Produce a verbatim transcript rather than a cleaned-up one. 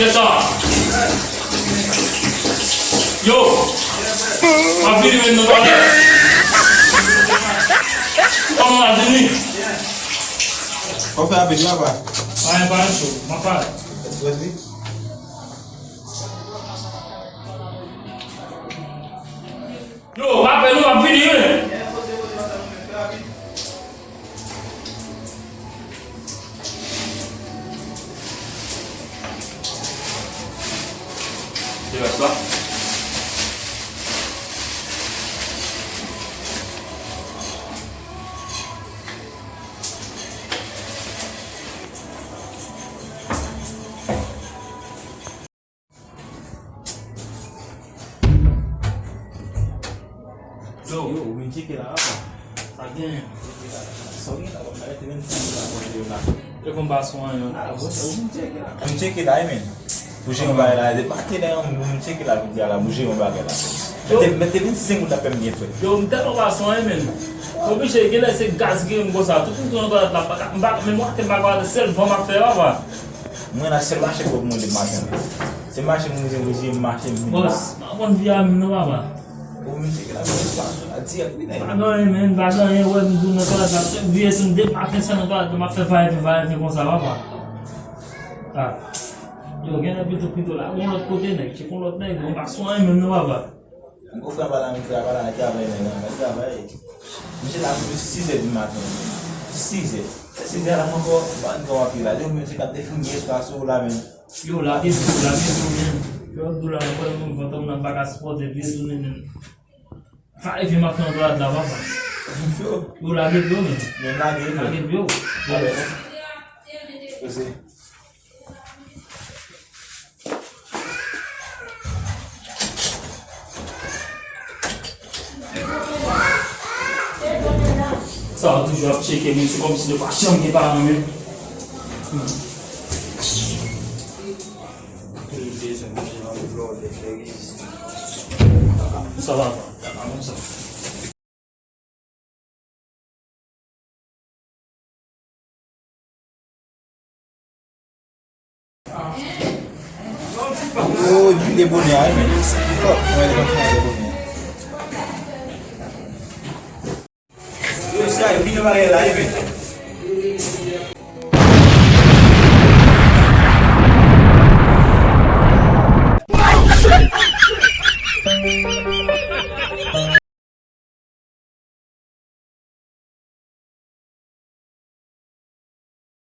Kèt sa. Yo! M ap vini menm nan pale. Kòman w ap vini? Kòman w fè apèl la, pa? Pa gen, pa gen cho. M ap pale. Yo, m ap vini, m ap vini, wi. Te rès la. Yo, yo, ou vin tcheke la, apa? Sa gen. Sa w gen la, kòm sa rete menm si la, bon, yo la. E konba sou an, yo. Ah, bon, ou vin tcheke la. Vin tcheke la, wi, men. Pou jere yon bagay la, de maten la, yon moun tcheke la, vin di a la, pou jere yon bagay la. Yo. Mete, mete vennsenk goud la, pè m byen fè. Yo, m tèlman pa sou an, men. Oblije, genlè se gaz ki gen konsa. Tout moun ki nan twalèt la, pa ka, m pa, men mwen, m pa ka, sèl van m ap fè, apa. Mwen la sèl mache pwòp mwen de maten. Se mache mwen, mwen, mwen, mache mwen. Bòs, m pa konn vi a menm non, papa. Ou menm se la, mwen sa, la dirèk, wi, nèg. Pa gen anyen, men, pa gen anyen, wè, m tou nan twalèt la, sèl vye sou m de maten, sèl nan twalèt la, m ap fè va e vyen, va e vyen konsa, papa. Ah. Yo, gen nèg pito, pito la, yon lòt kote, nèg, se yon lòt nèg, mwen pa sou anyen menm non, papa. Gwo frè pa la, misye pa la, travay nèg la, travay. Misye la pou jis sizè di maten. Jis sizè. Se sizè la ankò, pa gen anpil la. Yo menm se k ap defini espas ou la menm. Yo, lage dlo, lage dlo menm. Yo, dlo la, mwen kwè moun fantom nan pa ka sipòte vye tounen menm. Sa e vye m ap fè an twalèt la, papa. Yo, lage dlo menm. Men lage dlo. Lage dlo. Alè. Pase. Sa a toujou ap tcheke moun, se kòmsi yo pa janm gen paran men. Sa va, pa konsa. Yo, di de bonè a, wi, men. Fòk, mwen, de bonè a. Yo, sa, vin nan bagay la, wi, men.